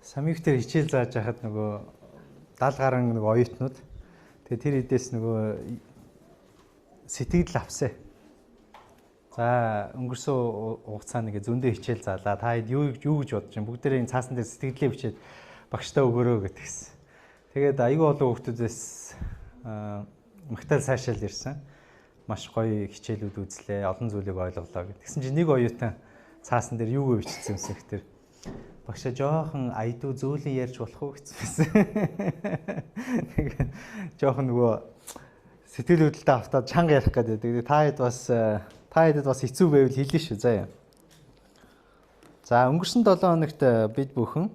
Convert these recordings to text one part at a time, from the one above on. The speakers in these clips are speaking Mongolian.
Самиг дээр хичээл зааж байхад нөгөө 70 гаруй нөгөө оюутнууд тэгээ тэр хэдээс нөгөө сэтгэл авсан. За өнгөрсөн хугацаа нэг зөндөө хичээл заалаа. Та хэд юу гэж бодож байна? Бүгдээрээ энэ цаасан дээр сэтгэлээ бичээд багштай өгөөрөө гэтгсэн. Тэгээд айгүй олон хүүхдүүдээс магтаал сайшаал ирсэн. Маш гоё хичээлүүд үзлээ, олон зүйлийг ойлголоо гэх. Тэгсэн чинь нэг оюутан цаасан дээр юу гэж бичсэн юмсан гэхээр багшаа жоохон айдуу зөөлөн ярьж болох уу гэсэн байсан. Тэгээд жоохон нөгөө сэтгэл хөдлөлтөд автаад чанга ярих гэдэг. Та хэдэд бас хэцүү байвал хэлнэ шүү заяа. За өнгөрсөн 7 хоногт бид бүхэн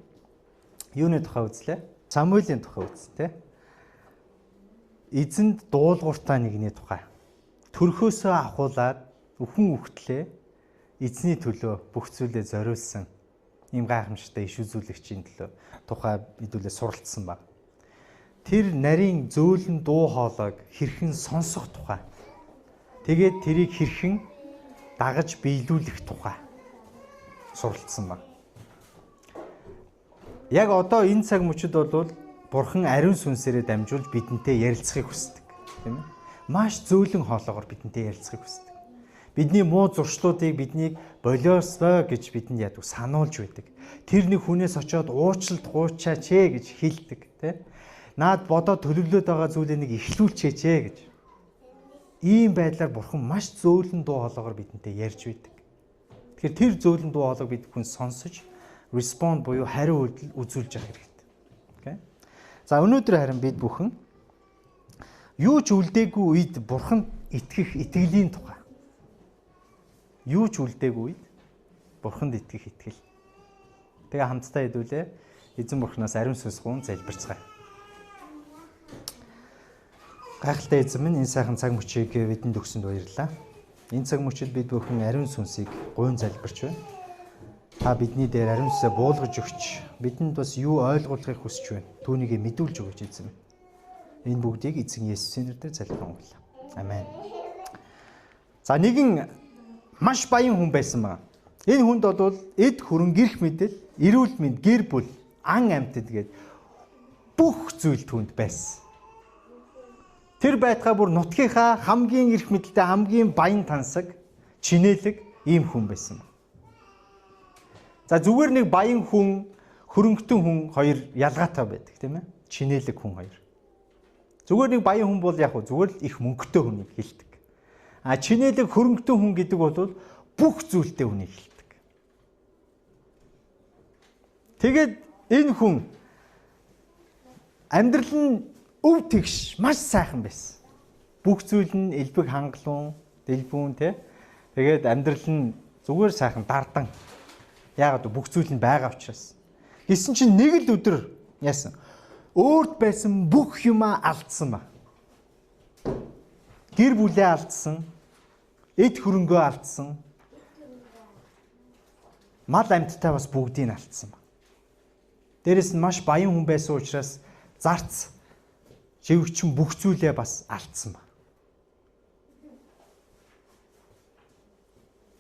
юуны тухай үзлээ? Самуэлийн тухай үзсэн тий. Эзэнд дуулууртай нэгний тухай. Төрхөөсөө ахуулаад өхөн үхтлээ эзний төлөө бүх зүйлээ зориулсан ийм гайхамшигтай иш үзүүлэгчийн төлөө тухай хэдүүлээ суралцсан баг. Тэр нарийн зөөлөн дуу хоолойг хэрхэн сонсох тухай. Тэгээд тэрийг хэрхэн дагаж биелүүлэх тухай суралцсан баг. Яг одоо энэ цаг мөчид бол Бурхан ариун сүнсээрээ дамжуулж бидэнтэй ярилцахыг хүсдэг, тийм ээ. Маш зөөлөн хоолоогоор бидэнтэй ярилцахыг хүсдэг. Бидний муу зуршлуудыг биднийг болиосоо гэж бидэнд яадаг сануулж байдаг. Тэр нэг хүнээс очиод уучлалт гуйчаач ээ гэж хэлдэг, тийм. Наад бодоо төлөвлөд байгаа зүйлээ нэг эхлүүлчээч ээ гэж. Ийм байдлаар Бурхан маш зөөлөн дуу хоолоогоор бидэнтэй ярьж байдаг. Тэгэхээр тэр зөөлөн дуу хоолойг бид хүн сонсож respond буюу хариу үзүүлж явах хэрэгтэй. Окей. За өнөөдөр харин бид бүхэн юу ч үлдээгүй үед Бурханд итгэх итгэлийн тухай. Юу ч үлдээгүй үед Бурханд итгэх итгэл. Тэгээ хамтдаа хэдүүлээ эзэн Бурханаас ариун сүнс гун залбирцгаая. Гайхалтай эзэн минь энэ сайхан цаг мөчийг бидэнд өгсөнд баярлалаа. Энэ цаг мөчид бид бүхэн ариун сүнсийг гуйн залбирч байна. Та бидний дээр ариун сүнсээ буулгаж өгч бидэнд бас юу ойлгуулахыг хүсэж байна. Түүнийг мэдүүлж өгөөч эзэн минь. Энэ бүгдийг эзэн Есүсийн нэрээр залбирanгуйлаа. Амен. За нэгэн маш баян хүн байсан байна. Энэ хүнд бол эд хөрөнгө, эрх мэдэл, эрүүл мэнд, гэр бүл, ан амьтад гээд бүх зүйл түүнд байсан. Тэр байтгаа бүр нутгийнхаа хамгийн эрх мэдэлтэй, хамгийн баян тансаг, чинээлэг ийм хүн байсан. За зүгээр нэг баян хүн, хөрөнгөтөн хүн хоёр ялгаатай байдаг, тийм ээ? Чинээлэг хүн хоёр. Зүгээр нэг баян хүн бол яг зүгээр л их мөнгөтэй хүнийг хэлдэг. А чинээлэг хөрөнгөтөн хүн гэдэг бол бүх зүйлтэй хүнийг хэлдэг. Тэгээд энэ хүн амьдрал нь өв тэгш маш сайхан байсан. Бүх зүйл нь элбэг хангалуун, дэлбүүн тэ. Тэгээд амьдрал нь зүгээр сайхан дардан. Яагаад вэ? Бүх зүйл нь байгаа учраас. Гэсэн чинь нэг л өдөр яасан? Өөрт байсан бүх юмаа алдсан ба. Гэр бүлээ алдсан. Эд хөрөнгөө алдсан. Мал амьттай бас бүгдийг алдсан ба. Дээрэс нь маш баян хүн байсан учраас зарц живчэн бүх зүйлээ бас алдсан ба.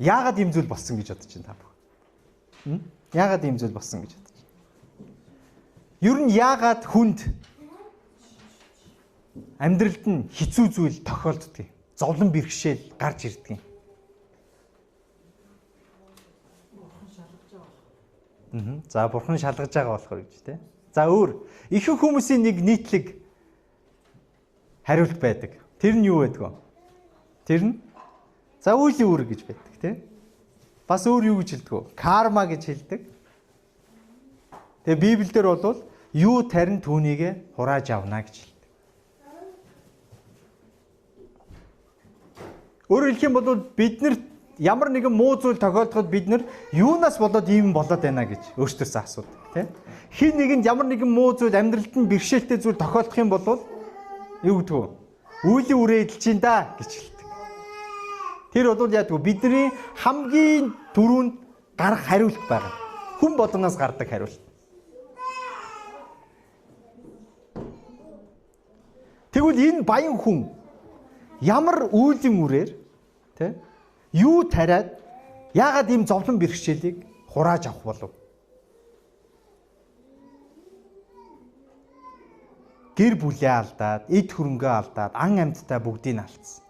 Яагаад ийм зүйл болсон гэж бодож байна та бүхэн? Яагаад ийм зүйл болсон гэж бодож байна? Ер нь яагаад хүнд амьдралд нь хэцүү зүйл тохиолддог юм? Зовлон бэрхшээл гарч ирдэг юм. За Бурхан шалгаж байгаа болохоор гэж тэ. За өөр ихэнх хүмүүсийн нэг нийтлэг хариулт байдаг. Тэр нь юу байдаг вэ? Тэр нь за үйлийн үүрэг гэж байдаг тий. Бас өөр юу гэж хэлдэг вэ? Карма гэж хэлдэг. Тэгээ Библиэлд бол юу тарин түүнийг хурааж авна гэж хэлдэг. Өөрөөр хэлэх юм бол бид нар ямар нэгэн муу зүйл тохиолдоход бид нар юунаас болоод ийм болоод байна гэж өөрсдөөсөө асуудаг тий. Хин нэгэнд ямар нэгэн муу зүйл амьдралд нь бэрхшээлтэй зүйл тохиолдох юм бол юу гэдэг вэ? Үйлийн үрээ эдэлж чинь да гэж хэлдэг. Тэр бол яадаг вэ? Бидний хамгийн түрүүнд гарах хариулт байгаа. Хүн болгоноос гардаг хариулт. Тэгвэл энэ баян хүн ямар үйлийн үрээр тэ юу тариад яагаад ийм зовлон бэрхшээлийг хурааж авах болов? Гэр бүлээ алдаад, эд хөрөнгөө алдаад, ан амьдтай бүгдийг алдсан.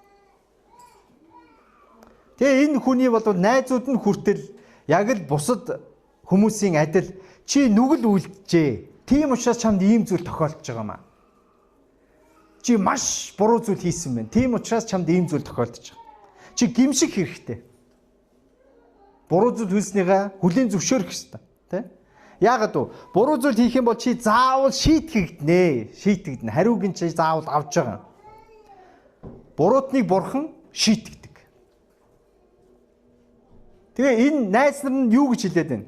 Тэгээ энэ хүний бол найзууд нь хүртэл яг л бусад хүмүүсийн адил чи нүгэл үлджээ. Тийм учраас чамд ийм зүйл тохиолдож байгаа маа. Чи маш буруу зүйл хийсэн байна. Тийм учраас чамд ийм зүйл тохиолдож байгаа. Чи гимших хэрэгтэй. Буруу зүйл хийснийгээ хүлээн зөвшөөрөх ёстой, тэ? Яагаад вэ? Буруу зүйл хийх юм бол чи заавал шийтгэгднэ. Шийтгэгднэ. Хариуг нь чи заавал авч байгаа. Буруутныг бурхан шийтгэдэг. Тэгээ энэ найз нар нь юу гэж хэлээд байна?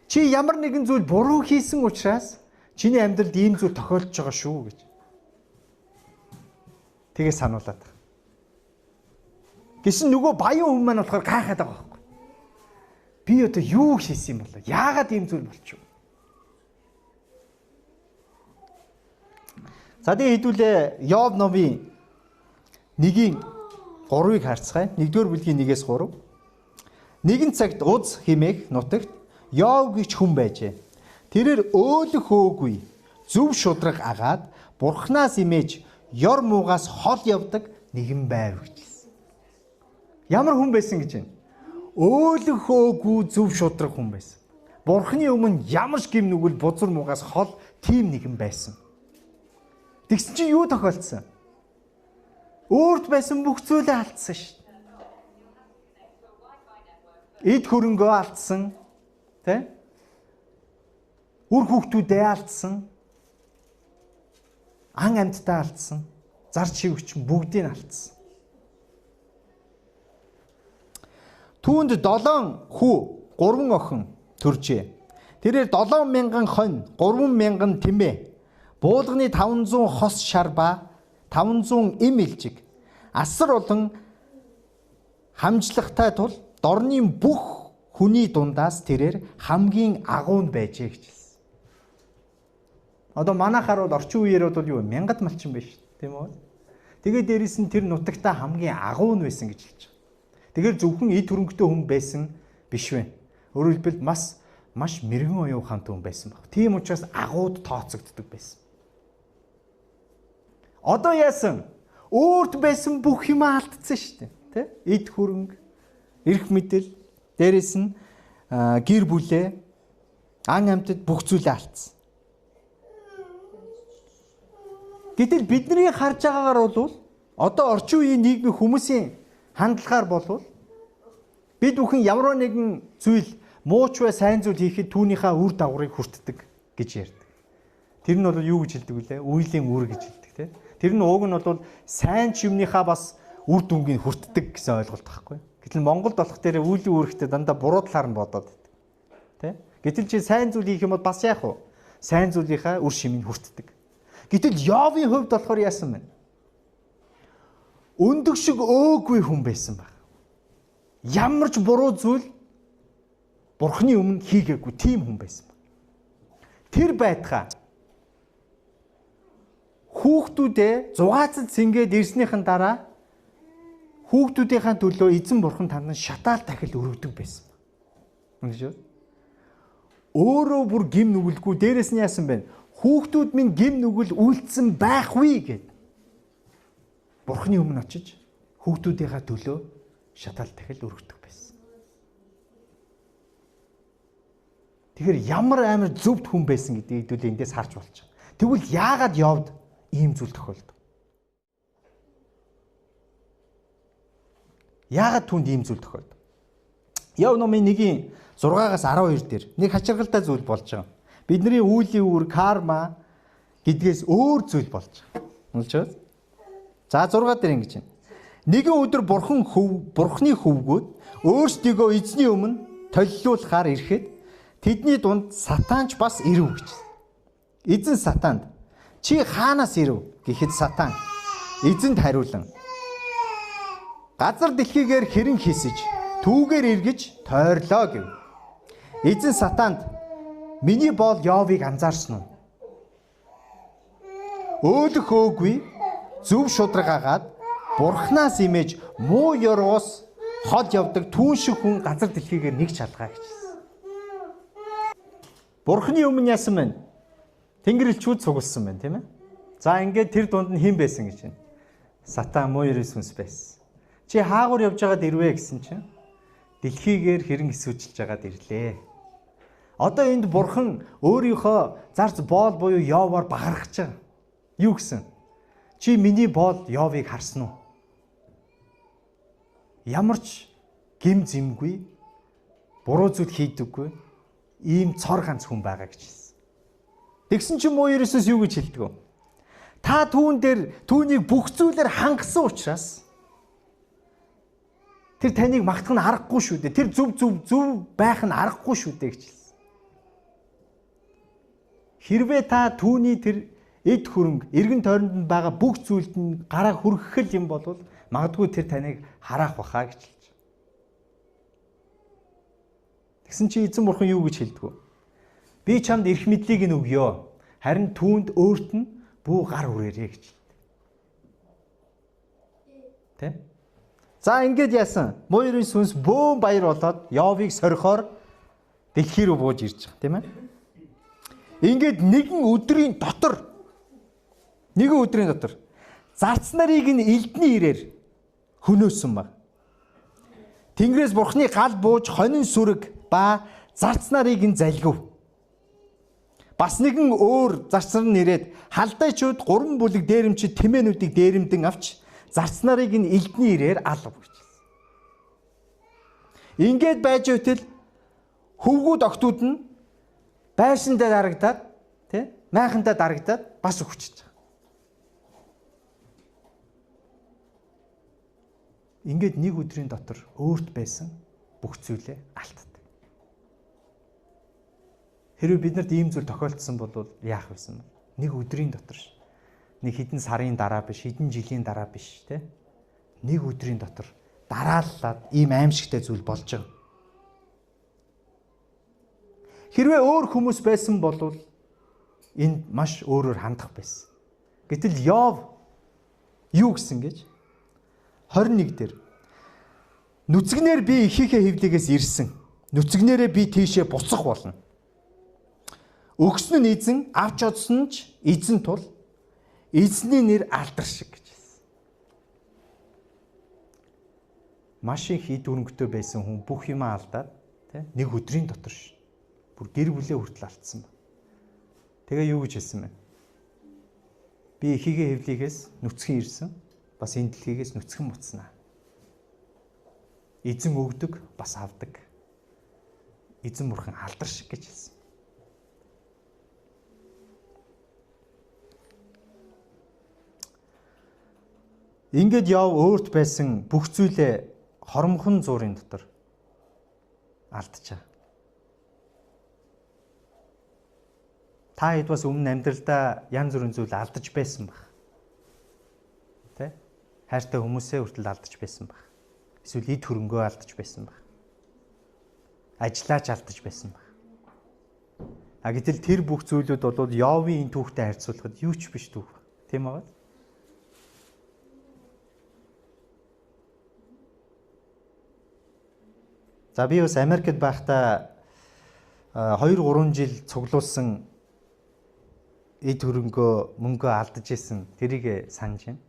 Чи ямар нэгэн зүйл буруу хийсэн учраас чиний амьдралд ийм зүйл тохиолдож байгаа шүү гэж. Тэгээ сануулад байгаа. Гэсэн нөгөө баян хүн маань болохоор гайхаад байгаа байхгүй. Би одоо юу хийсэн юм болоо? Яагаад ийм зүйл болчих вэ? За тэгээ хэдүүлээ Йов номын 1-3-ыг харцгаая. 1-р бүлгийн 1-3. Нэгэн цагт Уз хэмээх нутагт Йов гэж хүн байжээ. Тэрээр өөлөх өөгүй зөв шудраг агаад бурхнаас имэж ёр муугаас хол явдаг нэгэн байв гэж хэлсэн. Ямар хүн байсан гэж байна? Өөлөх өөгүй зөв шудраг хүн байсан. Бурхны өмнө ямар ч гим нүгэл бузар муугаас хол тийм нэгэн байсан. Тэгсэн чинь юу тохиолдсон? Өөрт байсан бүх зүйлээ алдсан шүү. Эд хөрөнгөө алдсан, тэ? Үр хүүхдүүдээ алдсан. Ан амьдтаа алдсан. Зар чивч бүгдийг алдсан. Түүнд 7 хүү, 3 охин төржээ. Тэрээр 7000 хонь, 3000 тэмээ, буулганы 500 хос шар ба 500 эм илжиг асар олон хамжлагтай тул дорны бүх хүний дундаас тэрээр хамгийн агуу нь байжээ гэж хэлсэн. Одоо манайхаар бол орчин үеэр бол юу мянгад малчин байж тийм үү? Тэгээд дээрээс нь тэр нутагтаа хамгийн агуу нь байсан гэж хэлж байгаа. Тэгэхээр зөвхөн эд хөрөнгөтэй хүн байсан биш вэ. Өөрөөр хэлбэл маш мэрэгэн оюун ухаантай хүн байсан баг. Тийм учраас агууд тооцогддог байсан. Одоо яасан? Өөрт байсан бүх юмаа алдсан шүү дээ, тэ? Эд хөрөнгө, эрх мэдэл, дээрээс нь гэр бүлээ, ан амьтад бүх зүйлээ алдсан. Гэтэл бидний харж байгаагаар бол одоо орчин үеийн нийгмийн хүмүүсийн хандлагаар болвол бид бүхэн ямар нэгэн зүйл мууч бай сайн зүйл хийхэд түүнийхээ үр дагаврыг хүртдэг гэж ярьдаг. Тэр нь бол юу гэж хэлдэг вүлээ? Үйлийн үр гэж хэлдэг, тэ? Тэр нь ууг нь бол сайн ч юмныхаа бас үр дүнгийг хүртдэг гэсэн ойлголт байхгүй. Гэтэл Монголд болох дээр үйлийн үүрэгтээ дандаа буруу талаар нь бодоод байдаг. Тэ? Гэтэл чи сайн зүйл хийх юм бол бас яах вэ? Сайн зүйлийнхаа үр шимийг хүртдэг. Гэтэл Йовын хувьд болохоор яасан бэ? Өндөг шиг өөгүй хүн байсан баг. Ямар ч буруу зүйл Бурхны өмнө хийгээгүй тийм хүн байсан баг. Тэр байтгаа хүүхдүүдээ зугаацад сэнгээд ирснийхэн дараа хүүхдүүдийнхээ төлөө эзэн бурхан танд шатаал тахил өргөдөг байсан. Үнэ шүү. Өөрөө бүр гим нүгэлгүй дээрээс нь яасан бэ? Хүүхдүүд минь гим нүгэл үйлдсэн байх вэ гэд. Бурхны өмнө очиж хүүхдүүдийнхээ төлөө шатаал тахил өргөдөг байсан. Тэгэхээр ямар амар зөвхт хүн байсан гэдгийг хэдүүлээ эндээс харж болж байгаа. Тэгвэл яагаад Йовд ийм зүйл тохиолдов? Яагаад түүнд ийм зүйл тохиолдов? Йов номын 1-6-аас 12 дээр нэг хачиргалтай зүйл болж байгаа. Бидний үйлийн үр карма гэдгээс өөр зүйл болж байгаа. Үнэлж байна. За 6 дээр ингэж байна. Нэгэн өдөр бурхны хөвгүүд өөрсдийгөө эзний өмнө толилуулахаар ирэхэд тэдний дунд сатан ч бас ирэв гэж. Эзэн сатанд чи хаанаас ирэв гэхэд сатан эзэнд хариулан газар дэлхийгээр хэрэн хийсэж түүгээр эргэж тойрлоо гэв. Эзэн сатанд миний боол Йовыг анзаарсан уу? Өөлөх өөгүй зөв шудраг агаад бурхнаас имэж муу ёроос хол явдаг түүн шиг хүн газар дэлхийгээр нэг чалгаа гэж. Бурхны өмнө яасан бэ? Тэнгэр элчүүд цугласан байна, тийм ээ? За ингээд тэр дунд нь хэн байсан гэж байна? Сатан муу ерөөс сүнс байсан. Чи хаагур явж байгаад ирвэ гэсэн чинь дэлхийгээр хэрэн эсвэжилж байгаад ирлээ. Одоо энд бурхан өөрийнхөө зарц боол буюу Йовоор бахархаж байгаа. Юу гэсэн? Чи миний боол Йовыг харсан уу? Ямар ч гим зэмгүй, буруу зүйл хийдэггүй ийм цор ганц хүн байгаа гэж хэлсэн. Тэгсэн чинь муу Иесус юу гэж хэлдэг вэ? Та түүн дээр түүнийг бүх зүйлээр хангасан учраас тэр таныг магтах нь аргагүй шүү дээ. Тэр зөв зөв зөв байх нь аргагүй шүү дээ гэж хэлсэн. Хэрвээ та түүний тэр эд хөрөнгө, эргэн тойронд нь байгаа бүх зүйлд нь гараа хүргэх юм бол магадгүй тэр таныг хараах баха гэж хэлж. Тэгсэн чи эзэн бурхан юу гэж хэлдэг вэ? Би чамд эрх мэдлийг нь өгье. Харин түүнд өөрт нь бүү гар хүрээрэй гэж хэлдэг. Тэ? За ингээд яасан? Муу ерийн сүнс бөөн баяр болоод Йовыг сорихоор дэлхий рүү бууж ирж байгаа, тийм ээ? Ингээд нэгэн өдрийн дотор зарц нарыг нь элдний ирээр хөнөөсөн баг. Тэнгэрээс бурхны гал бууж хонин сүрэг ба зарц нарыг нь залгив. Бас нэгэн өөр зарц нар нь ирээд халдайчууд 3 бүлэг дээрэмчид тэмээнүүдийг дээрэмдэн авч зарц нарыг нь элдний ирээр алав гэж хэлсэн. Ингээд байж байтал хөвгүүд октууд нь байшиндаа дарагдаад тий майхандаа дарагдаад бас өгчөж байгаа. Ингээд нэг өдрийн дотор өөрт байсан бүх зүйлээ алддаг. Хэрвээ биднэрт ийм зүйл тохиолдсон бол яах вэ? Нэг өдрийн дотор ш. Нэг хэдэн сарын дараа биш, хэдэн жилийн дараа биш, тэ? Нэг өдрийн дотор дарааллаад ийм аимшигтай зүйл болж байгаа. Хэрвээ өөр хүмүүс байсан бол энд маш өөрөөр хандах байсан. Гэтэл Йов юу гэсэн гэж 21 дээр нүцгнээр би эхийнхээ хэвлэгээс ирсэн. Нүцгнээрээ би тийшээ буцах болно. Өгсөн нь эзэн, авч одсон ч эзэн тул эзний нэр алдар шиг гэж хэлсэн. Маш их эд хөрөнгөтэй байсан хүн бүх юмаа алдаад тэ нэг өдрийн дотор ш. Бүр гэр бүлээ хүртэл алдсан ба. Тэгээ юу гэж хэлсэн бэ? Би эхийнхээ хэвлэгээс нүцгэн ирсэн. Бас энэ дэлхийгээс нүцгэн буцнаа. Эзэн өгдөг, бас авдаг. Эзэн бурхан алдар шиг гэж хэлсэн. Ингээд Йов өөрт байсан бүх зүйлээ хоромхон зуурын дотор алдчихаа. Та хэд бас өмнө амьдралдаа янз бүрийн зүйл алдаж байсан баг. Тэ? Хайртай хүмүүсээ хүртэл алдаж байсан баг. Эсвэл эд хөрөнгөө алдаж байсан баг. Ажлаач алдаж байсан баг. А гэтэл тэр бүх зүйлүүд бол Йовын энэ түүхтэй харьцуулахад юу ч биш түүх. Тийм ээ? За би бас Америкт байхдаа 2-3 жил цуглуулсан эд хөрөнгөө мөнгөө алдаж исэн. Тэрийг санаж байна.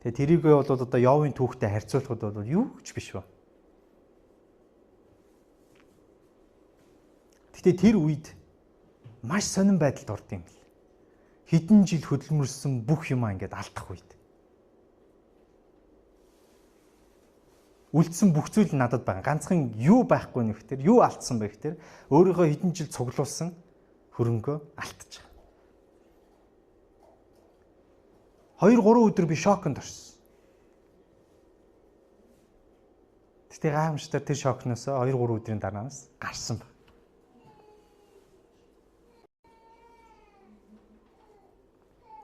Тэгээ тэрийг бол одоо Йовын түүхтэй харьцуулахад бол юу ч биш ба. Гэтэ тэр үед маш сонин байдалд орд юм бэл. Хэдэн жил хөдөлмөрлсөн бүх юмаа ингээд алдах үед. Үлдсэн бүх зүйл надад байгаа. Ганцхан юу байхгүй нөх тэр, юу алдсан бэ гэхээр өөрийнхөө хэдэн жил цуглуулсан хөрөнгөө алдчихаа. 2-3 өдөр би шоконд орсон. Гэтэ гайхамшигтайгаар тэр шокноос 2-3 өдрийн дараанаас гарсан баг.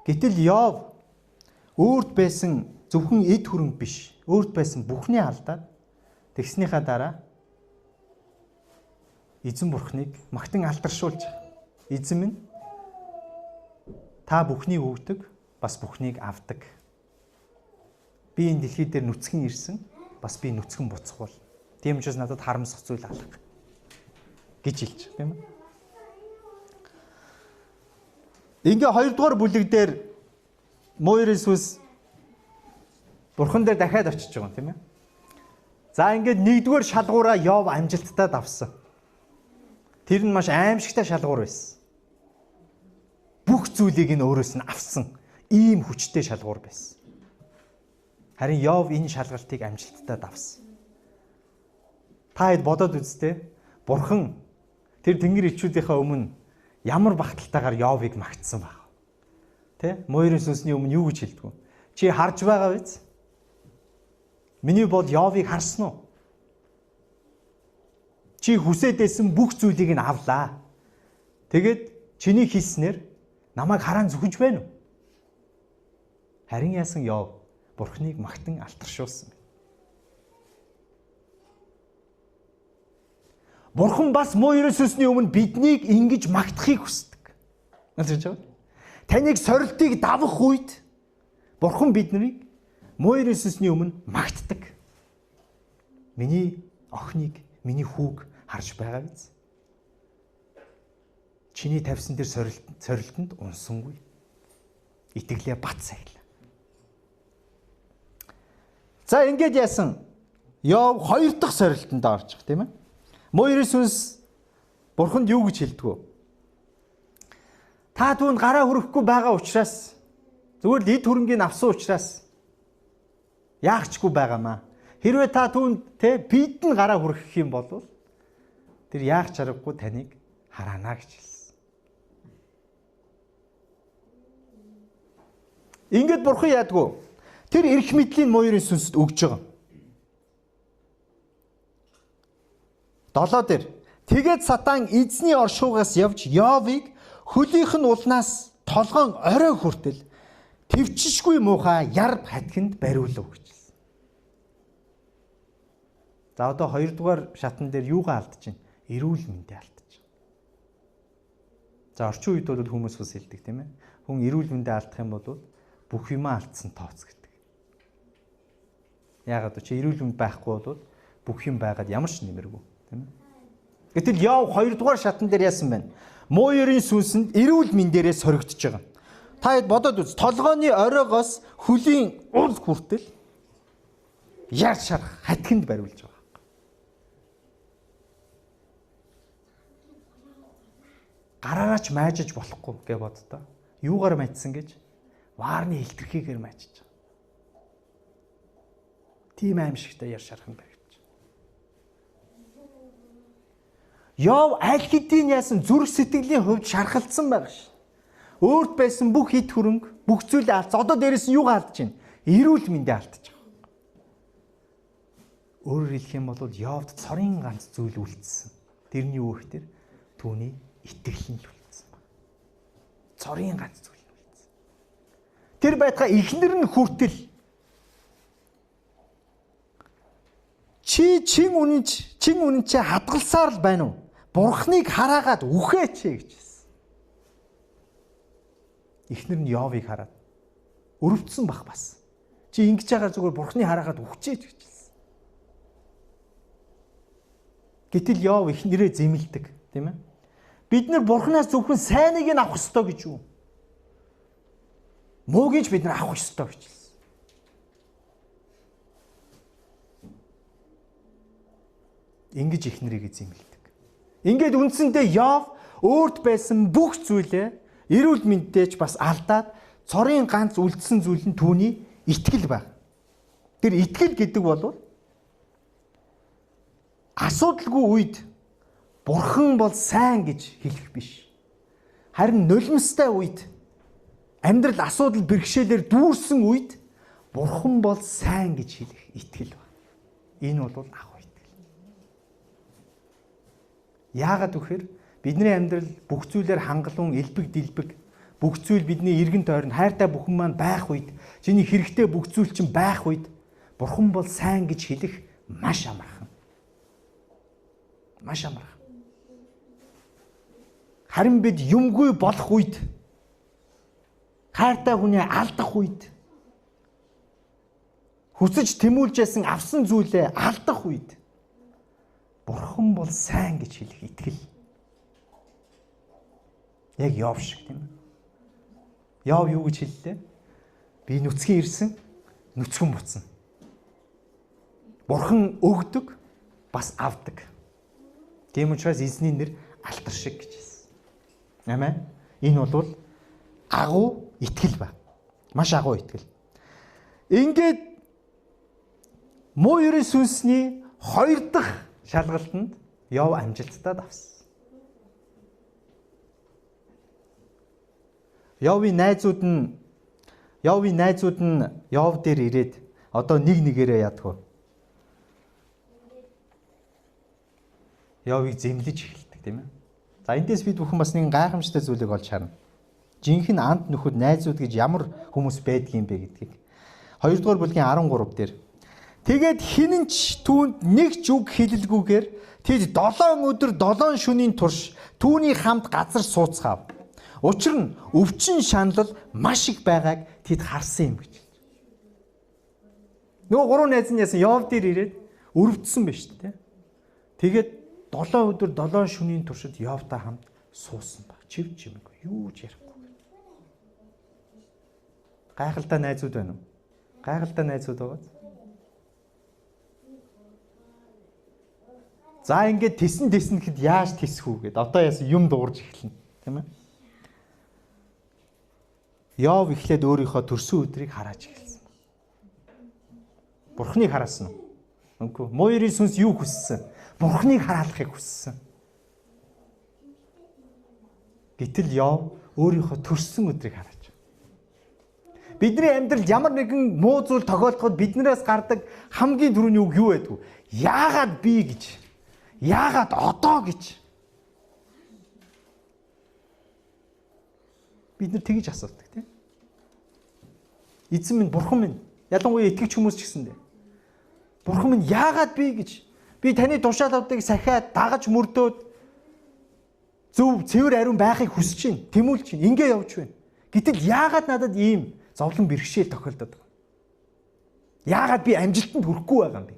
Гэтэл Йов өөрт байсан зөвхөн эд хөрөнгө биш, өөрт байсан бүхний алдаад тэгснийхаа дараа эзэн бурхныг магтан алдаршуулж байгаа. Эзэн минь та бүхнийг өгдөг, бас бүхнийг авдаг. Би энэ дэлхий дээр нүцгэн ирсэн, бас би нүцгэн буцах бол. Тийм учраас надад харамсах зүйл алга гэж хэлж байгаа, тийм ээ. Ингээ 2 дугаар бүлэг дээр муу ерийн сүнс Бурхан дээр дахиад очиж байгаа юм, тийм ээ. За ингээд 1-р шалгуураа Йов амжилттай давсан. Тэр нь маш аимшигтай шалгуур байсан. Бүх зүйлийг нь өөрөөс нь авсан ийм хүчтэй шалгуур байсан. Харин Йов энэ шалгалтыг амжилттай давсан. Та хэд бодоод үзтээ. Бурхан тэр тэнгэр элчүүдийнхээ өмнө ямар багталтайгаар Йовыг магтсан байх вэ? Тэ? Муу ерийн сүнсний өмнө юу гэж хэлдэг вэ? Чи харж байгаа биз? Миний бол Йовыг харсан уу? Чи хүсээд байсан бүх зүйлийг нь авлаа. Тэгээд чиний хийснээр намайг хараан зүхэж байна уу? Харин яасан Йов Бурхныг магтан алтаршуулсан. Бурхан бас муу ерийн сүнсний өмнө биднийг ингэж магтахыг хүсдэг. Ойлгож байна уу? Таныг сорилтыг давах үед Бурхан биднийг муу ерийн сүнсний өмнө магтдаг. Миний охиныг, миний хүүг харж байгаа биз? Чиний тавьсан тэр сорилтонд унсангүй. Итгэлээ бат сахилаа. За ингээд яасан? Йов 2 дахь сорилтонд орж байгаа, тийм ээ? Муу ерийн сүнс Бурханд юу гэж хэлдэг вэ? Та түүнд гараа хүрэхгүй байгаа учраас зүгээр л эд хөрөнгийг авсан учраас яахчгүй байгаамаа. Хэрвээ та түүнд тэ бид нь гараа хүргэх юм бол тэр яах чаргагүй таныг хараана гэж хэлсэн. Ингээд Бурхан яадгүй. Тэр эрх мэдлийн муу ерийн сүнсэд өгж байгаа. 7 дээр тэгээд сатан эзний оршихугаас явж Йовыг хөлийнх нь улнаас толгоон орой хүртэл төвчшгүй муухай яр хатхинд бариулав гэж хэлсэн. За одоо 2 дугаар шатан дээр юугаа алдаж байна? Эрүүл мэндээ алдаж байна. За орчин үед бол хүмүүс бас хэлдэг, тийм ээ. Хүн эрүүл мэндээ алдах юм бол бүх юмаа алдсан тооц гэдэг. Яагаад вэ? Чи эрүүл мэнд байхгүй бол бүх юм байгаад ямар ч нэмэргүй, тийм ээ. Гэтэл Йов 2 дугаар шатан дээр яасан бэ? Муу ерийн сүнсэнд эрүүл мэндээрээ соригдож байгаа. Та хэд бодоод үз. Толгооны оройгоос хөлийн ур хүртэл яр шарах хатхинд бариулж байгаа. Гараараа ч майжиж болохгүй гэж боддоо. Юугаар майдсан гэж? Ваарны хилтерхийгээр майжиж байгаа. Тийм аимшигтай яр шарах нь баригдаж. Йов аль хэдийн яасан зүрх сэтгэлийн хувьд шархалдсан байгаа ш. Өөрт байсан бүх хит хөрөнгө, бүх зүйлээ алдсан. Одоо дээрэс нь юугаа алдаж байна? Эрүүл мэндээ алдаж байгаа. Өөрөөр хэлэх юм бол Йовд цорын ганц зүйл үлдсэн. Тэрний юу вэ гэхээр түүний итгэл нь л үлдсэн байна. Цорын ганц зүйл нь үлдсэн. Тэр байтугай эхнэр нь хүртэл чи чин үнэн чи хадгалсаар л байна уу? Бурхныг хараагаад үхээч гэж хэлсэн. Эхнэр нь Йовыг хараад өрөвдсөн бах бас. Чи ингэж байгаа зүгээр Бурхныг хараагаад үхчихэж гэж хэлсэн. Гэтэл Йов эхнэрээ зэмлдэг, тийм ээ? Бид нар Бурханаас зөвхөн сайныг нь авах ёстой гэж юу? Муугийг ч бид нар авах ёстой гэж хэлсэн. Ингэж эхнэрийг зэмлдэг. Ингээд үндсэндээ Йов өөрт байсан бүх зүйлээ эрүүл мэндтэй ч бас алдаад цорын ганц үлдсэн зүйл нь түүний итгэл баг. Тэр итгэл гэдэг бол асуудалгүй үед Бурхан бол сайн гэж хэлэх биш. Харин нулимстай үед амьдрал асуудал бэрхшээлээр дүүрсэн үед Бурхан бол сайн гэж хэлэх итгэл баг. Энэ бол агуу итгэл. Яагаад гэвэл бидний амьдрал бүх зүйлээр хангалуун, элбэг дэлбэг, бүх зүйл бидний эргэн тойрон хайртай бүхэн маань байх үед, чиний хэрэгтэй бүх зүйл чинь байх үед Бурхан бол сайн гэж хэлэх маш амархан. Маш амархан. Харин бид юмгүй болох үед, хайртай хүнээ алдах үед, хүсэж тэмүүлжсэн авсан зүйлээ алдах үед Бурхан бол сайн гэж хэлэх итгэл. Яг Йов шиг, тийм ээ. Йов юу гэж хэллээ? Би нүцгэн ирсэн, нүцгэн буцна. Бурхан өгдөг, бас авдаг. Тийм учраас эзний нэр алтар шиг гэж хэлсэн. Амен. Энэ бол агуу итгэл ба. Маш агуу итгэл. Ингээд муу ерэн сүнсний хоёр дахь шалгалтанд Йов амжилттай давсан. Йовын найзууд нь Йов дээр ирээд одоо нэг нэгээрээ яадаг вэ? Йовыг зэмлэж эхэлдэг, тийм ээ. За эндээс бид бүхэн бас нэгэн гайхамшигтай зүйлийг олж харна. Жинхэнэ анд нөхөд найзууд гэж ямар хүмүүс байдгийм бэ гэдгийг. 2 дугаар бүлгийн 13 дээр. Тэгээд хинэн ч түүнд нэг ч үг хэлэлгүйгээр тэд 7 өдөр 7 шөнийн турш түүний хамт газар сууцгаав. Учир нь өвчин шаналл маш их байгааг тэд харсан юм гэж. Нөгөө гурван найз нь яасан Йов дээр ирээд өрөвдсөн байж тээ. Тэгээд 7 өдөр 7 шөнийн туршид Йовтой хамт суусан баг. Чив чимээгүй юу ч ярихгүй. Гайхалтай найзууд байна уу? Гайхалтай найзууд байгаа. За ингээд тэсэн гэхэд яаж тэсэх үү гэд одоо яасан юм дуурж эхэлнэ, тийм ээ. Йов эхлээд өөрийнхөө төрсөн өдрийг харааж эхэлсэн. Бурхныг хараасан уу? Үгүй. Муу ерийн сүнс юу хүссэн? Бурхныг хараалахыг хүссэн. Гэтэл Йов өөрийнхөө төрсөн өдрийг харааж. Бидний амьдралд ямар нэгэн муу зүйл тохиолдоход биднээс гардаг хамгийн түрүүний үг юу байдгүй? Яагаад би гэж? Яагаад одоо гэж? Бид нар тэгж асуудаг, тийм. Эзэн минь, бурхан минь, ялангуяа итгэгч хүмүүс ч гэсэндээ. Бурхан минь, яагаад би гэж? Би таны тушаалуудыг сахиад дагаж мөрдөөд зөв цэвэр ариун байхыг хүсэж байна, тэмүүлж байна, ингээ явж байна. Гэтэл яагаад надад ийм зовлон бэрхшээл тохиолдод байгаа? Яагаад би амжилтанд хүрэхгүй байгаа юм бэ?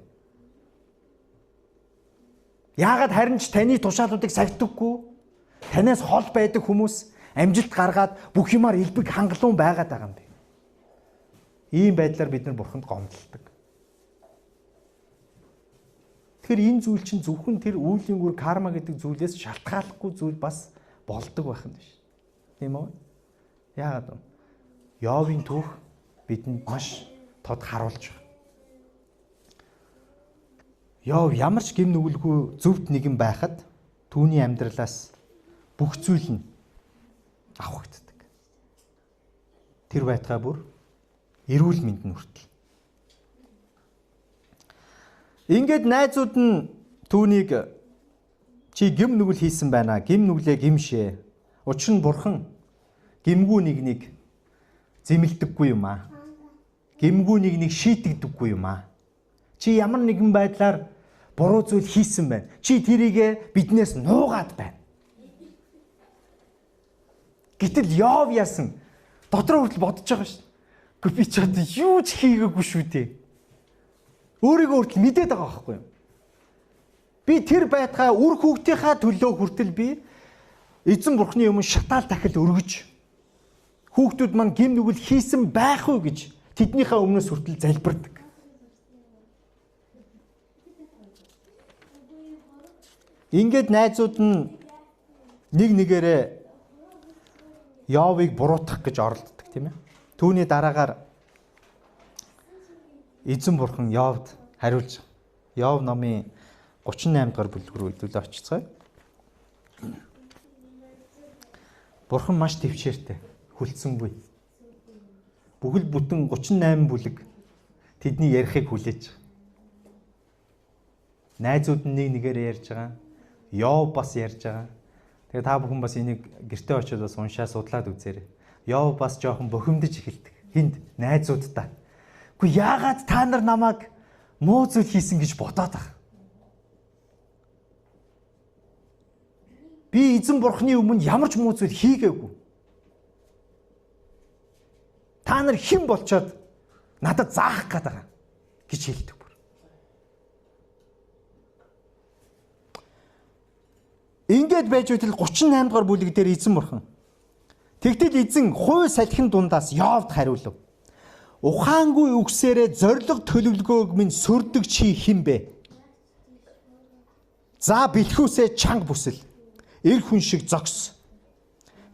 Яагаад харин ч таны тушаалуудыг сахидаггүй? Танаас хол байдаг хүмүүс амжилт гаргаад бүх юмар элбэг хангалуун байгаад байгаа юм бэ? Ийм байдлаар бид нар бурханд гомдолдог. Тэгэхээр энэ зүйл чинь зөвхөн тэр үйлийн үр карма гэдэг зүйлээс шалтгааллахгүй зүйл бас болдог байх юм биш. Тийм үү? Яагаад вэ? Йовын түүх бидэнд маш тод харуулж байна. Йов ямар ч гэм нүгэлгүй зөвхт нэгэн байхад түүний амьдралаас бүх зүйл нь авахгддаг. Тэр байтугай бүр эрүүл мэнд нь хүртэл. Ингээд найзууд нь түүнийг чи гэм нүгэл хийсэн байна. Гэм нүглээ гимшээ. Учир нь бурхан гэмгүй нэгнийг зэмлдэггүй юм аа. Гэмгүй нэгнийг шийтгдэггүй юм аа. Чи ямар нэгэн байдлаар буруу зүйл хийсэн байна. Чи тэрийгэ биднээс нуугаад байна. Гэтэл Йов яасан? Дотроо хүртэл бодож байгаа шин. Гэхдээ би ч одоо юу ч хийгээгүй шүү дээ. Өөрийгөө хүртэл мэдээд байгаа байхгүй юу? Би тэр байтгаа үр хүүхдийнхаа төлөө хүртэл би эзэн бурхны өмнө шатаал тахил өргөж хүүхдүүд маань гэм нүгэл хийсэн байх уу гэж тэднийхээ өмнөөс хүртэл залбирдаг. Ингээд найзууд нь нэг нэгээрээ Йовыг буруутгах гэж оролддог, тийм ээ. Түүний дараагаар эзэн бурхан Йовд хариулж Йов номын 38 дугаар бүлэг рүү хэдүүлээ очицгаая. Бурхан маш төвчээртэй, хүлцэнгүй. Бүхэл бүтэн 38 бүлэг тэдний ярихыг хүлээж байгаа. Найзууд нь нэг нэгээр ярьж байгаа. Йов бас ярьж байгаа. Тэгээ та бүхэн бас энийг гэртээ очиод бас уншаа судлаад үзээрэй. Йов бас жоохон бохимдож эхэлдэг. Хинд найзуудтай. Үгүй яагаад та нар намайг муу зүйл хийсэн гэж бодоод байгаа? Би эзэн бурхны өмнө ямар ч муу зүйл хийгээгүй. Та нар хэн болчоод надад заах гээд байгаа гэж хэлдэг. Ингээд байж үтэл 38 дугаар бүлэг дээр эзэн бурхан Тэгтэл эзэн хувь салхин дундаас Йовд хариулв. Ухаангүй үгсээрээ зориг төлөвлөгөөг минь сөрдөг чи хэн бэ? За бэлхүүсээ чанга бүсэл. Эр хүн шиг зогс.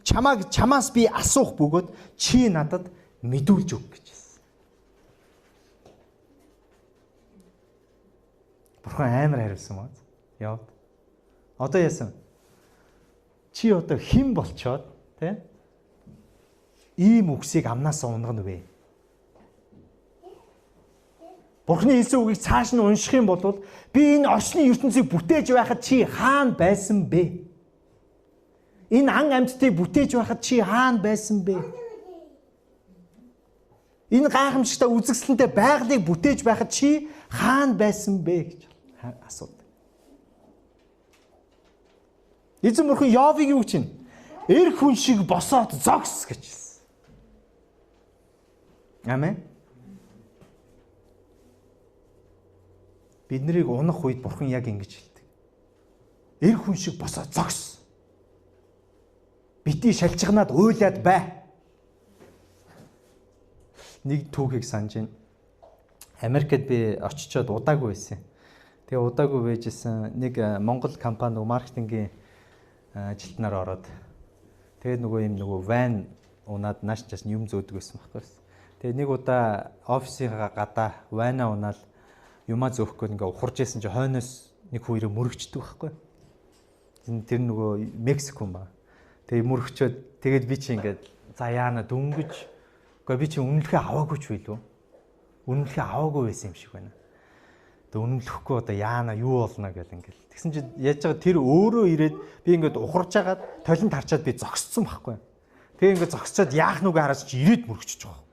Чамааг чамаас би асуух бөгөөд чи надад мэдүүлж өг гэж хэлсэн. Бурхан амар хариулсан байна. Йовд. Одоо яасан? Чи одоо хэн болчоод тэ? Ийм үгсийг амнаасаа унгана вэ? Бурхны хэлсэн үгийг цааш нь унших юм бол би энэ орчны ертөнцийг бүтээж байхад чи хаана байсан бэ? Энэ ан амьтдыг бүтээж байхад чи хаана байсан бэ? Энэ гайхамшигтай үзэсгэлэнтэй байгалыг бүтээж байхад чи хаана байсан бэ гэж асуудаг. Эзэн бурхан Йовыг юу гэж чинь? Эр хүн шиг босоод зогс гэж хэлсэн. Амен. Бид нарыг унах үед бурхан яг ингэж хэлдэг. Эр хүн шиг босоод зогс. Бити шалжигнаад уйлаад бай. Нэг түүхийг санаж байна. Америкт би очичоод удаагүй байсан. Тэгээ удаагүй байжсэн нэг Монгол компани нөгөө маркетингийн ажилтнаар ороод тэгээд нөгөө юм нөгөө ван унаад нааш чаас юм зөөдөг байсан байхгүй. Тэгээ нэг удаа офисынхаа гадаа ванаа унаал юмаа зөөх гээд ингээ ухарж исэн чи хойноос нэг хүн ирээ мөрөгчдөг байхгүй. Тэр нөгөө Мексик хүн ба. Тэгээ мөрөгчөөд тэгээд би чи ингээд за яана дөнгөж үгүй би чи үнэлгээ аваагүй ч билүү. Үнэлгээ аваагүй байсан юм шиг байна. Тэгээ үнэлэхгүй одоо яана юу болно гэл ингээл. Тэгсэн чи яаж байгаа тэр өөрөө ирээд би ингээд ухарж хагаад толинд харчаад би зогсцсон байхгүй. Тэгээ ингээд зогсцоод яах нүгэ хараад чи ирээд мөрөгчөж байгаа.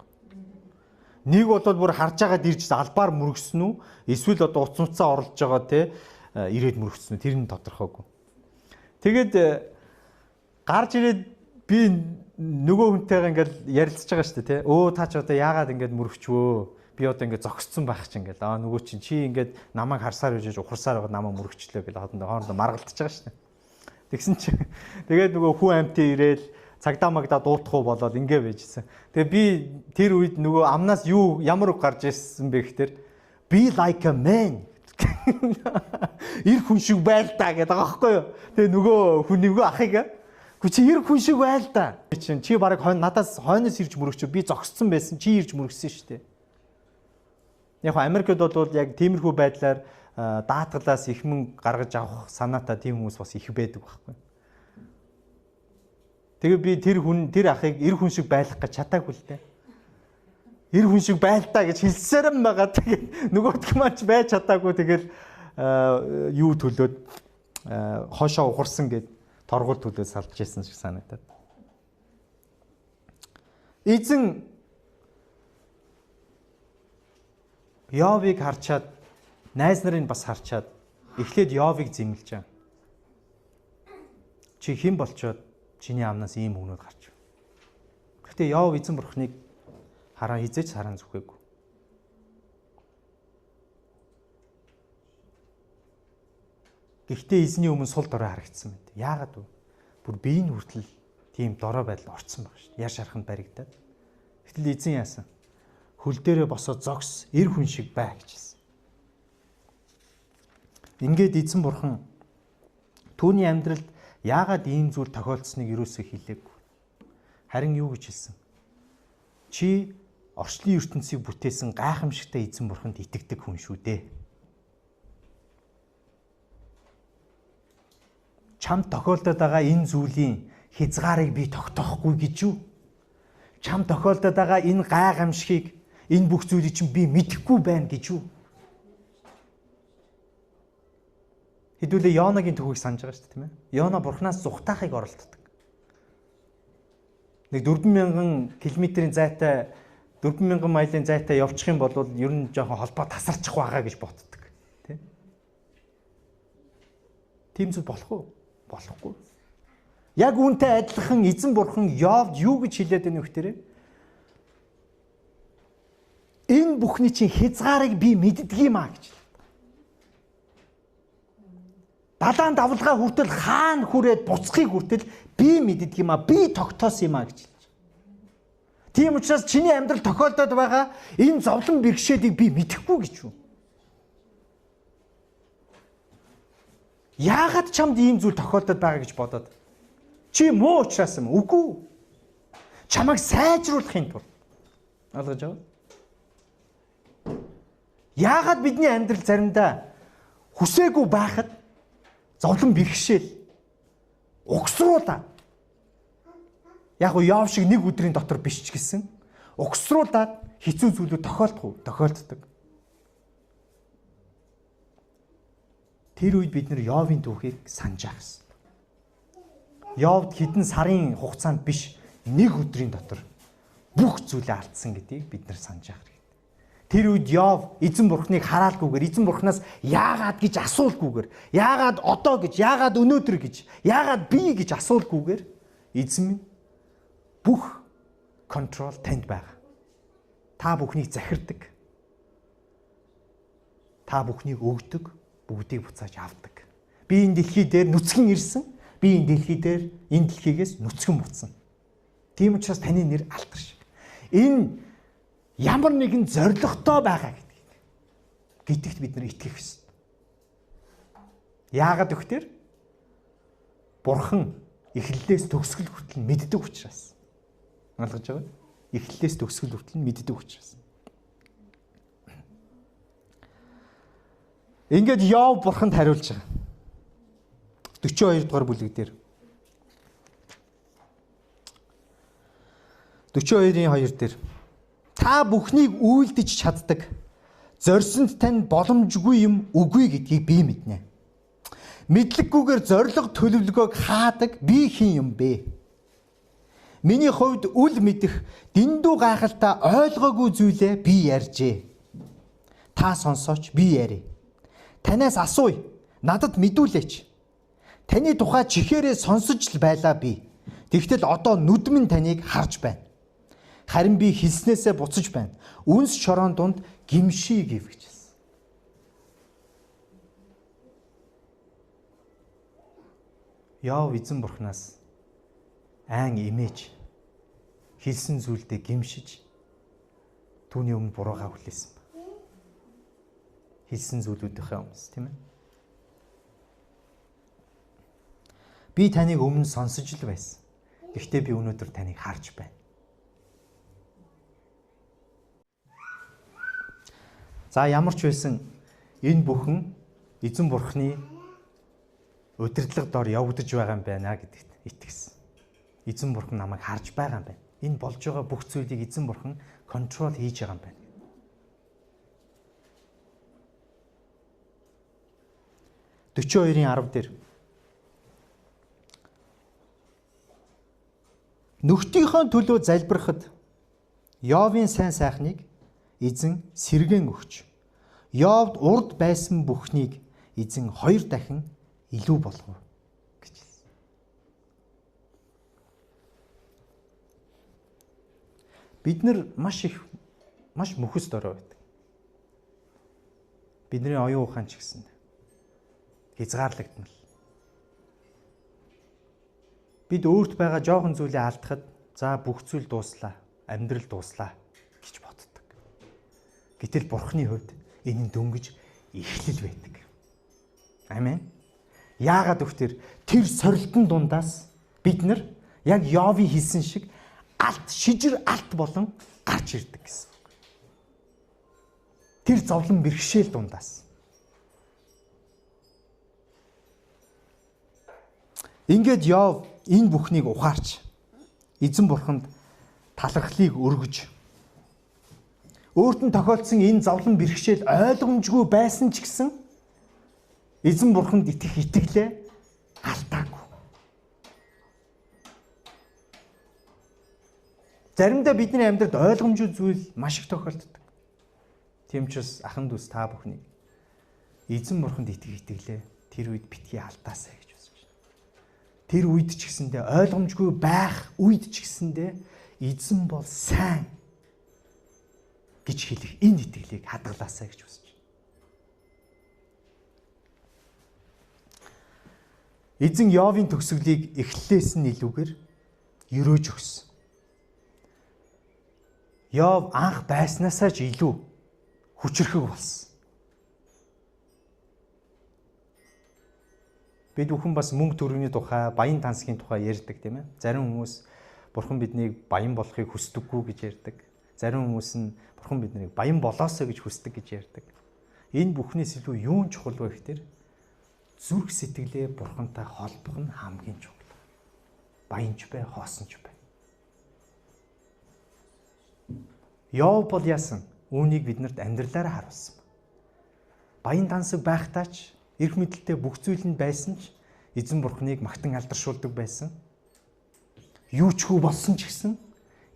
Нэг бол бүр харж байгаад ирж албаар мөргсөн үү? Эсвэл одоо уц уцаа орлож байгаа те ирээд мөргсөн үү? Тэр нь тодорхойгүй. Тэгээд гарч ирээд би нөгөө хүнтэйгээ ингээл ярилцж байгаа шүү дээ те. Өө та ч одоо яагаад ингээд мөргчвөө? Би одоо ингээд зогсцсон байх чинь ингээл. Аа нөгөө чинь чи ингээд намайг харсаар үжиж ухарсаар байгаа намайг мөргчлөө гэл хоорондоо маргалдаж байгаа шүү дээ. Тэгсэн чинь тэгээд нөгөө хүн амьтан ирээл цагдаа магдаа дуутах уу болоод ингээ байжсэн. Тэгээ би тэр үед нөгөө амнаас юу ямар үг гарч ирсэн бэ гэхээр be like a man. Эр хүн шиг байл та гэдэг байгаа байхгүй юу? Тэгээ нөгөө хүн нөгөө ахыг гү чи эр хүн шиг байл та. Чи чи бараг хойно надаас хойноос ирж мөрөгчөө би зогсцсон байсан чи ирж мөргсөн шүү дээ. Яг нь Америкт бол яг тиймэрхүү байдлаар даатгалаас их мөнгө гаргаж авах санаатай тийм хүмүүс бас их байдаг байхгүй. Тэгээ би тэр хүн тэр ахыг эр хүн шиг байлгах гэж чадаагүй л дээ. Эр хүн шиг байл та гэж хэлсээр юм байгаа. Тэгээ нөгөөх маань ч байж чадаагүй. Тэгэл юу төлөөд хойшоо ухарсан гэд торгуул төлөөд салж ирсэн шиг санагдаад. Эзэн Йовыг харчаад найз нарын бас харчаад эхлээд Йовыг зэмлэж байгаа. Чи хэн болчоод чиний амнаас ийм өгнөд гарч. Гэхдээ Йов эзэн бурхныг хараа хизээч харан зүхээгүй. Гэхдээ эзний өмнө сул дорой харагдсан мэт. Яагаад вэ? Бүр бие нь хүртэл тийм дорой байдал орцсон баг шүү. Яр шарханд баригдаад. Гэтэл эзэн яасан? Хөл дээрээ босоод зогс, эр хүн шиг бай гэж хэлсэн. Ингээд эзэн бурхан түүний амьдралд яагаад ийм зүйл тохиолдсныг юусоо хэлээгүй. Харин юу гэж хэлсэн? Чи орчлын ертөнцийг бүтээсэн гайхамшигтай эзэн бурханд итгэдэг хүн шүү дээ. Чамд тохиолдоод байгаа энэ зүйлийн хязгаарыг би тогтоохгүй гэж юу? Чамд тохиолдоод байгаа энэ гайхамшигыг, энэ бүх зүйлийг чинь би мэдэхгүй байна гэж юу? Хэдүүлээ Йонагийн түүхийг санаж байгаа шүү дээ, тийм ээ. Йона бурхнаас зүхтаахыг оролддог. Нэг 4000 км-ийн зайтай 4000 майлын зайтай явчих юм бол ер нь жоохон холбоо тасарчих байгаа гэж боддог, тийм. Тийм зүйл болох уу? Болохгүй. Яг үүнтэй адилхан эзэн бурхан Йовд юу гэж хэлээд байна вэ гэхээр энэ бүхний чинь хязгаарыг би мэддэг юм а гэж. Далайн давлгаа хүртэл хаана хүрээд буцхыг хүртэл Би мэддэг юм а, би тогтоосон юм а гэж хэлж. Тийм учраас чиний амьдрал тохиолдоод байгаа энэ зовлон бэрхшээлийг би мэдэхгүй гэж юу? Яагаад чамд ийм зүйл тохиолдоод байгаа гэж бодоод? Чи муу учраас юм? Үгүй. Чамайг сайжруулахын тулд. Ойлгож байна уу? Яагаад бидний амьдрал заримдаа хүсээгүй байхад зовлон бэрхшээл угсруулаад яг уу Йов шиг нэг өдрийн дотор биш ч гэсэн угсруулаад хэцүү зүйлүүд тохиолдох уу? Тохиолддог. Тэр үед бид нэр Йовын түүхийг санаж авах ёстой. Йовд хэдэн сарын хугацаанд биш нэг өдрийн дотор бүх зүйлээ алдсан гэдгийг бид нар санаж авах хэрэгтэй. Тэр үед Йов эзэн бурхныг хараалгүйгээр, эзэн бурхнаас яагаад гэж асуулгүйгээр, яагаад одоо гэж, яагаад өнөөдөр гэж, яагаад би гэж асуулгүйгээр эзэн минь бүх контрол танд байгаа. Та бүхнийг захирдаг. Та бүхнийг өгдөг, бүгдийг буцааж авдаг. Би энэ дэлхий дээр нүцгэн ирсэн. Би энэ дэлхий дээр энэ дэлхийгээс нүцгэн буцсан. Тийм учраас таны нэр алтар шиг. Энэ ямар нэгэн зоригтой байгаа гэдэгт бид нар итгэх ёстой. Яагаад гэвэл Бурхан эхлэлээс төгсгөл хүртэл мэддэг учраас. Ойлгож байгаа? Эхлэлээс төгсгөл хүртэл мэддэг учраас. Ингээд Йов Бурханд хариулж байгаа. 42 дугаар бүлэг дээр. 42-ийн 2 дээр. Та бүхнийг үйлдэж чаддаг. Зорьсонд тань боломжгүй юм үгүй гэдгийг би мэднэ. Мэдлэггүйгээр зорилго төлөвлөгөөг хаадаг би хэн юм бэ? Миний хувьд үл мэдэх дэндүү гайхалтай ойлгоогүй зүйлээ би ярьжээ. Та сонсооч би ярив. Танаас асууя. Надад мэдүүлээч. Таны тухай чихээрээ сонсож л байлаа би. Тэгтэл одоо нүдмэн таныг харж байна. Харин би хэлснээсээ буцаж байна. Үнс шорон дунд гимший гэв гэж хэлсэн. Йов эзэн бурхнаас айн имэж хэлсэн зүйлдээ гимшиж түүний өмнө буруугаа хүлээсэн ба. Хэлсэн зүйлүүдийнхээ өмнө, тийм ээ. Би таныг өмнө сонсож л байсан. Гэхдээ би өнөөдөр таныг харж байна. За ямар ч байсан энэ бүхэн эзэн бурхны удирдлага дор явагдаж байгаа юм байна гэдэгт итгэсэн. Эзэн бурхан намайг харж байгаа юм байна. Энэ болж байгаа бүх зүйлийг эзэн бурхан контрол хийж байгаа юм байна. 42-ийн 10 дээр нөхдийнхөө төлөө залбирахад Йовын сайн сайхныг эзэн сэргэн өгч Йовд урд байсан бүхнийг эзэн 2 дахин илүү болгов гэж хэлсэн. Бид нар маш их маш мөхөс дорой байдаг. Бидний оюун ухаан ч гэсэн хязгаарлагдмал. Бид өөрт байгаа жоохон зүйлээ алдахад за бүх зүйл дууслаа, амьдрал дууслаа гэж боддог. Гэтэл Бурхны хувьд энэ нь дөнгөж эхлэл байдаг. Амен. Яагаад гэвэл тэр сорилтон дундаас бид нар яг Йовын хэлсэн шиг алт шижир алт болон гарч ирдэг гэсэн үг. Тэр зовлон бэрхшээл дундаас. Ингээд Йов энэ бүхнийг ухаарч эзэн бурханд талархлыг өргөж өөрт нь тохиолдсон энэ зовлон бэрхшээл ойлгомжгүй байсан ч гэсэн эзэн бурханд итгэх итгэлээ алдаагүй. Заримдаа бидний амьдралд ойлгомжгүй зүйл маш их тохиолддог. Тийм ч бас ахан дүүс та бүхнийг эзэн бурханд итгэх итгэлээ тэр үед битгий алдаасай гэж хүсэж байна. Тэр үед ч гэсэндээ ойлгомжгүй байх үед ч гэсэндээ эзэн бол сайн гэж хэлэх энэ итгэлийг хадгалаасай гэж хүсэж байна. Эзэн Йовын төгсгөлийг эхлэлээс нь илүүгээр өрөөж өгсөн. Йов анх байснаасаа ч илүү хүчрхэг болсон. Бид бүхэн бас мөнгө төгрөгийн тухай, баян тансгийн тухай ярьдаг, тийм ээ. Зарим хүмүүс Бурхан биднийг баян болохыг хүсдэггүй гэж ярьдаг. Зарим хүмүүс нь Бурхан биднийг баян болоосоо гэж хүсдэг гэж ярьдаг. Энэ бүхнээс илүү юу чухал вэ гэхээр зүрх сэтгэлээ Бурхантай холбох нь хамгийн чухал. Баянч бай, хоосон ч бай. Йов бол яасан? Үүнийг биднэрт амьдралаараа харуулсан. Баян тансаг байхдаа ч эрх мэдэлтэй бүх зүйл нь байсан ч эзэн Бурханыг магтан алдаршуулдаг байсан. Юу ч хүү болсон ч гэсэн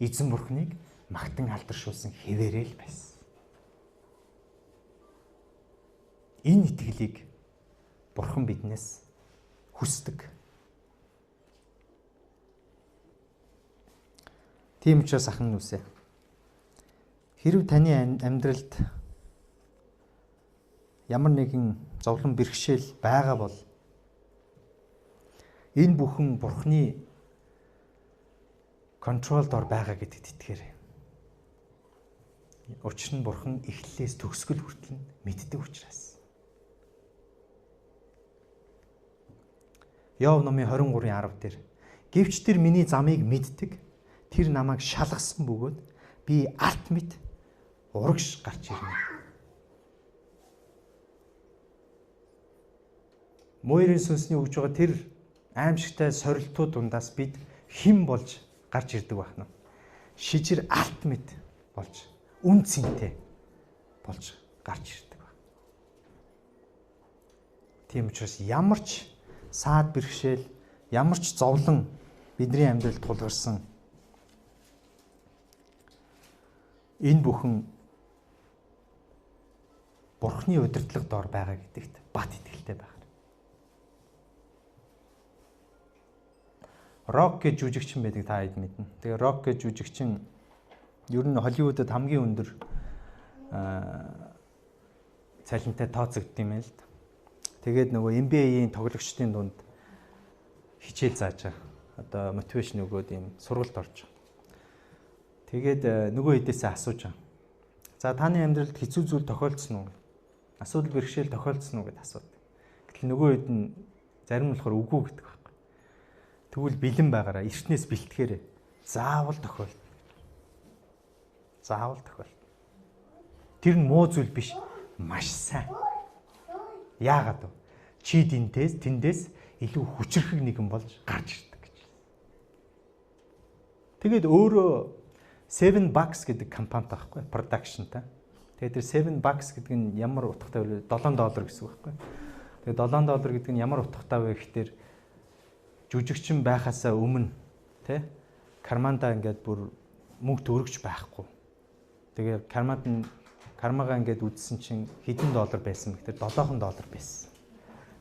эзэн Бурханыг магтан алдаршуулсан хэвээрээ л байсан. Энэ итгэлийг Бурхан биднээс хүсдэг. Тийм учраас ахын нүсээ. Хэрв таны амьдралд ямар нэгэн зовлон бэрхшээл байгаа бол энэ бүхэн Бурханы контрол дор байгаа гэдэгт итгээрэй. Учир нь Бурхан эхлэлээс төгсгөл хүртэл нь мэддэг учраас. Йов номын 23-ын 10 дээр гэвч тэр миний замыг мэддэг, тэр намайг шалгасан бөгөөд би алт мэт урагш гарч ирнэ. Мойрын сүнсний өгж байгаа тэр аимшигтай сорилтууд дундаас бид хэн болж гарч ирдэг байх нь? Шижир алт мэт болж, үн цэнтэй болж гарч ирдэг баг. Тийм учраас ямар ч саад бэрхшээл, ямар ч зовлон бидний амьдралд тулгарсан энэ бүхэн Бурхны удирдлага дор байгаа гэдэгт бат итгэлтэй байх. Рок гэж жүжигчин байдаг, та хэд мэднэ. Тэгээ Рок гэж жүжигчин ер нь Холливуудад хамгийн өндөр цалинтай тооцогдсон юм байна л да. Тэгээд нөгөө NBA-ийн тоглогчдын дунд хичээл зааж байгаа. Одоо мотивашн өгөөд ийм сургалт орж байгаа. Тэгээд нөгөө хэдээсээ асууж байгаа. За таны амьдралд хэцүү зүйл тохиолдсон уу? Асуудал бэрхшээл тохиолдсон уу гэдээ асуудаг. Гэтэл нөгөө хэд нь зарим нь болохоор үгүй гэдэг байхгүй. Тэгвэл бэлэн байгаараа эртнээс бэлтгээрэй. Заавал тохиолдно. Заавал тохиолдно. Тэр нь муу зүйл биш, маш сайн. Яагаад вэ? Чи тэндээс илүү хүчрхэг нэгэн болж гарч ирдэг гэж. Тэгээд өөрөө 7 Bucks гэдэг компани таахгүй, продакшнтай. Тэгээд тэр 7 Bucks гэдэг нь ямар утгатай вэ? $7 гэсэн үг байхгүй. Тэгээд $7 гэдэг нь ямар утгатай вэ гэхээр жүжигчин байхасаа өмнө тэ кармандаа ингээд бүр мөнгө төгрөгч байхгүй. Тэгээд карманд нь кармагаа ингээд үзсэн чинь хэдэн доллар байсан бэ гэхээр $7 байсан.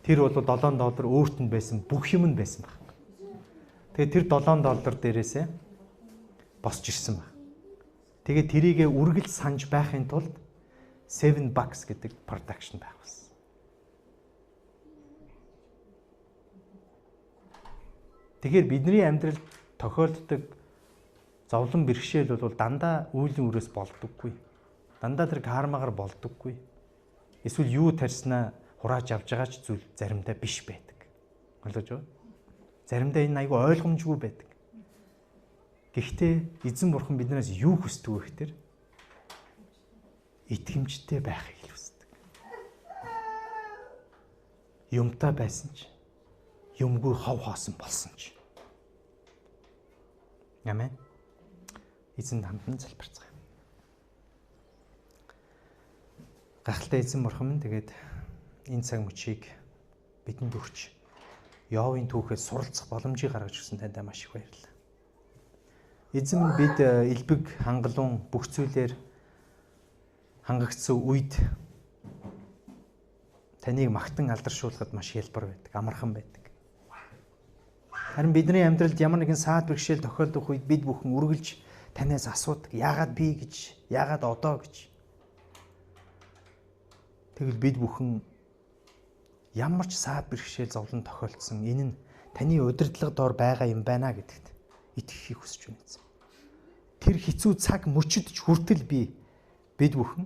Тэр бол $7 өөрт нь байсан бүх юм нь байсан баг. Тэгээд тэр $7 дээрээсээ босч ирсэн баг. Тэгээд тэрийгэ үргэлж санаж байхын тулд 7 Bucks гэдэг продакшн байгуулсан. Тэгэхээр бидний амьдралд тохиолддог зовлон бэрхшээл бол дандаа үйлийн үрээс болдоггүй. Дандаа тэр кармагаар болдоггүй. Эсвэл юу тарьснаа хурааж авч байгаа ч зүйл заримдаа биш байдаг. Ойлгож байна? Заримдаа энэ айгүй ойлгомжгүй байдаг. Гэхдээ эзэн бурхан биднээс юу хүсдэг вэ гэхээр итгэмжтэй байхыг л хүсдэг. Юмтай байсан ч юмгүй хов хоосон болсон ч. Амен. Эзэнд хамтан залбирцгаая. Гайхалтай эзэн бурхан минь, тэгээд энэ цаг мөчийг бидэнд өгч Йовын түүхээс суралцах боломжийг гаргаж өгсөн таньдаа маш их баярлалаа. Эзэн минь, бид элбэг хангалуун бүх зүйлээр хангагдсан үед таныг магтан алдаршуулахад маш хялбар байдаг, амархан байдаг. Харин бидний амьдралд ямар нэгэн саад бэрхшээл тохиолдох үед бид бүхэн үргэлж танаас асуудаг. Яагаад би гэж, яагаад одоо гэж. Тэгвэл бид бүхэн Ямар ч саад бэрхшээл зовлон тохиолдсон энэ нь таны удирдлага доор байгаа юм байна гэдэгт итгэхийг хүсэж байна эзэн. Тэр хэцүү цаг мөчид ч хүртэл бид бүхэн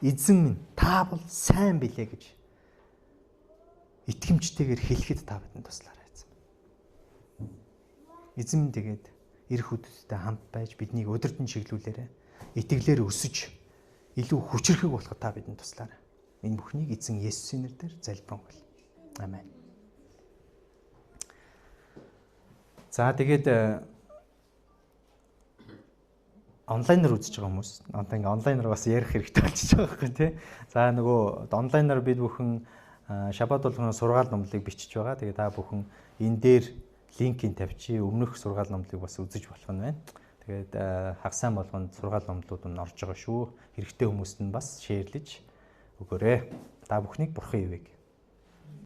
эзэн минь та бол сайн билээ гэж итгэмжтэйгээр хэлэхэд та бидэнд туслаарай эзэн. Эзэн минь тэгээд ирэх өдрүүдэд хамт байж биднийг удирдан чиглүүлээрэй. Итгэлээр өсөж илүү хүчрхэг болоход та бидэнд туслаарай. Энэ бүхнийг эзэн Есүсийн нэрээр залбирanгуй. Амен. За тэгээд онлайнаар үзэж байгаа хүмүүс одоо ингээ онлайнаар бас ярих хэрэгтэй болчихж байгаа байхгүй тий. За нөгөө онлайнаар бид бүхэн шабат болгоно сургаал номлыг бичиж байгаа. Тэгээ та бүхэн энэ дээр линкийг тавьчих. Өмнөх сургаал номлыг бас үзэж болох нь байна. Тэгээд хагас сайн болгонд сургаал номлууд нь орж байгаа шүү. Хэрэгтэй хүмүүст нь бас шеэрлэж өгөөрэй. Та бүхнийг Бурхан ивэг.